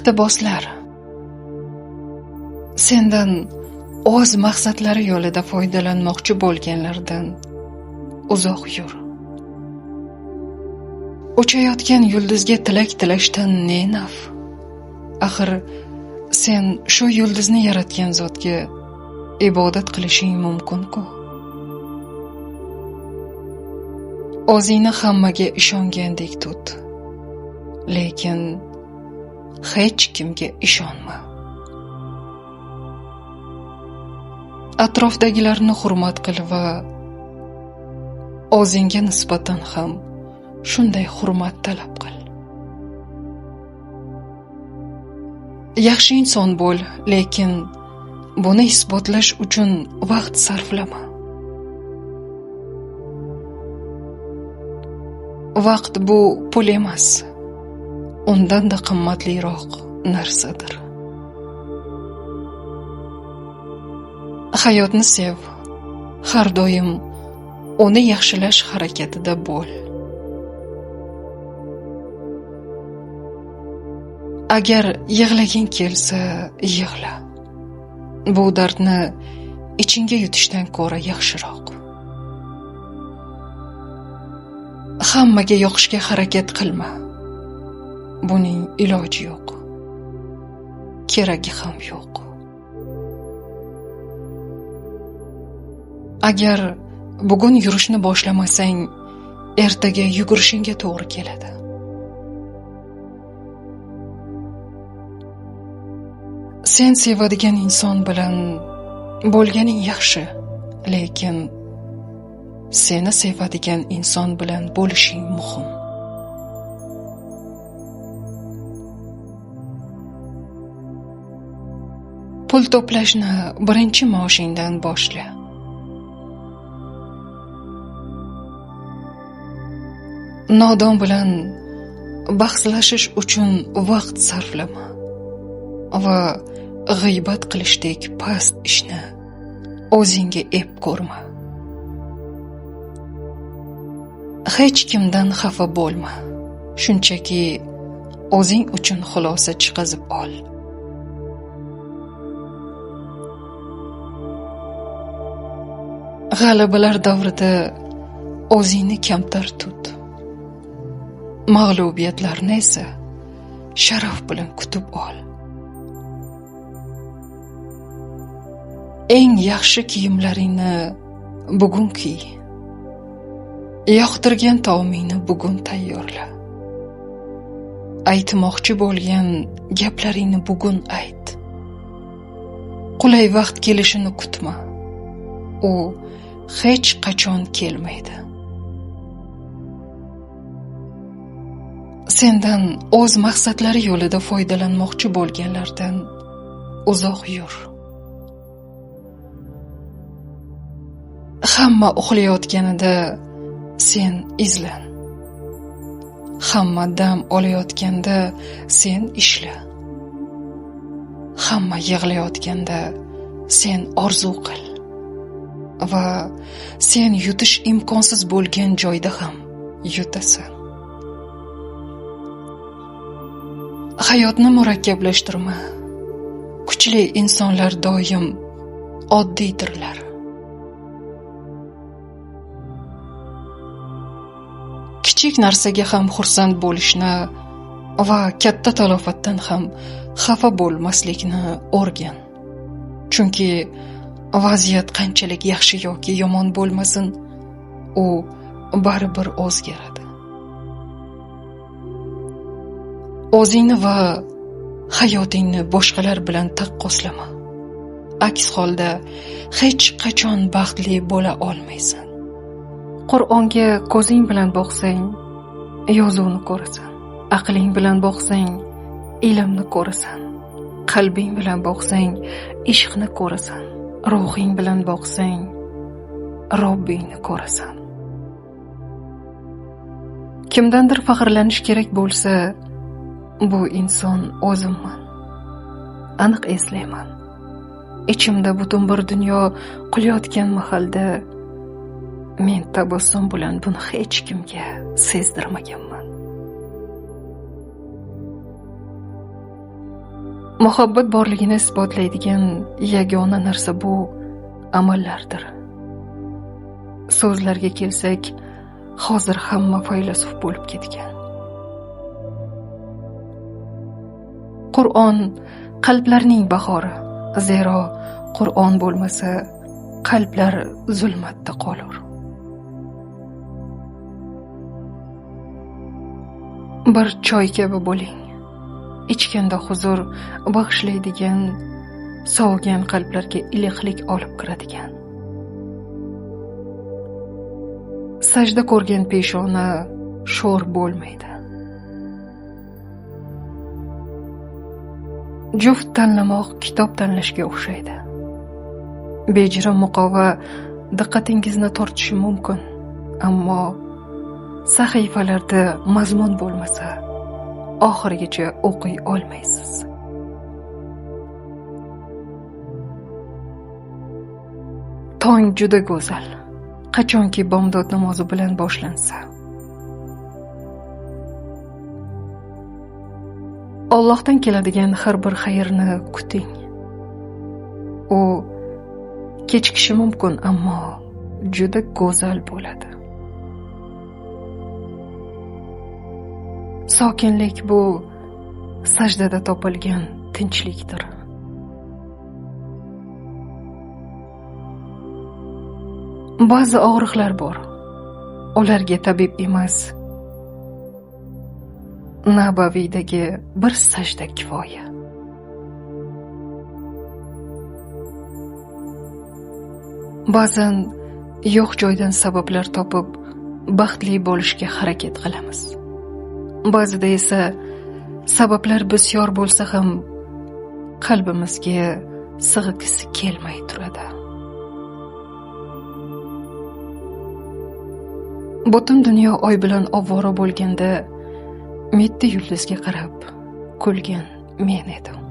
Iqtiboslar. Sendan o'z maqsadlari yo'lida foydalanmoqchi bo'lganlardan uzoq yur. Uchayotgan yulduzga tilak tilashdan ne naf? Axir sen shu yulduzni yaratgan zotga ibodat qilishing mumkin-ku. O'zingni hammaga ishongandek tut, lekin hech kimga ishonma. Atrofdagilarni hurmat qil va o'zingga nisbatan ham shunday hurmat talab qil. Yaxshi inson bo'l, lekin buni isbotlash uchun vaqt sarflama. Vaqt bu pul emas, undan-da qimmatliroq narsadir. Hayotni sev, har doim uni yaxshilash harakatida bo'l. Agar yig'laging kelsa, yig'la. Bu dardni ichingga yutishdan ko'ra yaxshiroq. Hammaga yoqishga harakat qilma. Buning iloji yo'q. Keragi ham yo'q. Agar bugun yurishni boshlamasang, ertaga yugurishingga to'g'ri keladi. Sen sevadigan inson bilan bo'lganing yaxshi, lekin seni sevadigan inson bilan bo'lishing muhim. Pul to'plashni birinchi maoshingdan boshla. Nodon bilan bahslashish uchun vaqt sarflama va g'iybat qilishdek past ishni o'zingga ep ko'rma. Hech kimdan xafa bo'lma. Shunchaki o'zing uchun xulosa chiqazib ol. G'alabalar davrida o'zingni kamtar tut. Mag'lubiyatlarni esa sharaf bilan kutib ol. Eng yaxshi kiyimlaringni bugun kiy. Yoqtirgan taomingni bugun tayyorla. Aytmoqchi bo'lgan gaplaringni bugun ayt. Qulay vaqt kelishini kutma. U hech qachon kelmaydi. Sendan o'z maqsadlari yo'lida foydalanmoqchi bo'lganlardan uzoq yur. Hamma uxlayotganida sen izlan. Hamma dam olayotganda sen ishla. Hamma yig'layotganda sen orzu qil. Va sen yutish imkonsiz bo'lgan joyda ham yutasan. Hayotni murakkablashtirma. Kuchli insonlar doim oddiydirlar. Kichik narsaga ham xursand bo'lishni va katta talofatdan ham xafa bo'lmaslikni o'rgan. Chunki vaziyat qanchalik yaxshi yoki yomon bo'lmasin, u baribir o'zgaradi. O'zingni va hayotingni boshqalar bilan taqqoslama. Aks holda hech qachon baxtli bo'la olmaysan. Qur'onga ko'zing bilan boqsang, yozuvni ko'rasan. Aqling bilan boqsang, ilmni ko'rasan. Qalbing bilan boqsang, ishqni ko'rasan. Ruhing bilan boqsang, Robbingni ko'rasan. Kimdandir faxrlanish kerak bo'lsa, bu inson o'zimman. Aniq eslayman. Ichimda butun bir dunyo qulayotgan mahalda men tabassum bilan buni hech kimga sezdirmaganman. Muhabbat borligini isbotlaydigan yagona narsa bu amallardir. So'zlarga kelsak, hozir hamma faylasuf bo'lib ketgan. Qur'on qalblarning bahori, zero Qur'on bo'lmasa qalblar zulmatda qolur. Bir choy kabi bo'ling. Ichganda huzur bag'ishlaydigan, sovigan qalblarga iliqlik olib kiradigan. Sajda ko'rgan peshona sho'r bo'lmaydi. Juft tanlamoq kitob tanlashga o'xshaydi. Bejirim muqova diqqatingizni tortishi mumkin, ammo sahifalarda mazmun bo'lmasa, oxirigacha o'qiy olmaysiz. Tong juda go'zal, qachonki bomdod namozi bilan boshlansa. Allohdan keladigan har bir xayrni kuting. U kechikishi mumkin, ammo juda go'zal bo'ladi. Sokinlik bu sajdada topilgan tinchlikdir. Ba'zi og'riqlar bor. Ularga tabib emas, Nabaviydagi bir sajda kifoya. Ba'zan yo'q joydan sabablar topib baxtli bo'lishga harakat qilamiz. Ba'zida esa sabablar bisyor bo'lsa ham qalbimizga sig'gisi kelmay turadi. Butun dunyo oy bilan ovora bo'lganda mitti yulduzga qarab kulgan men edim.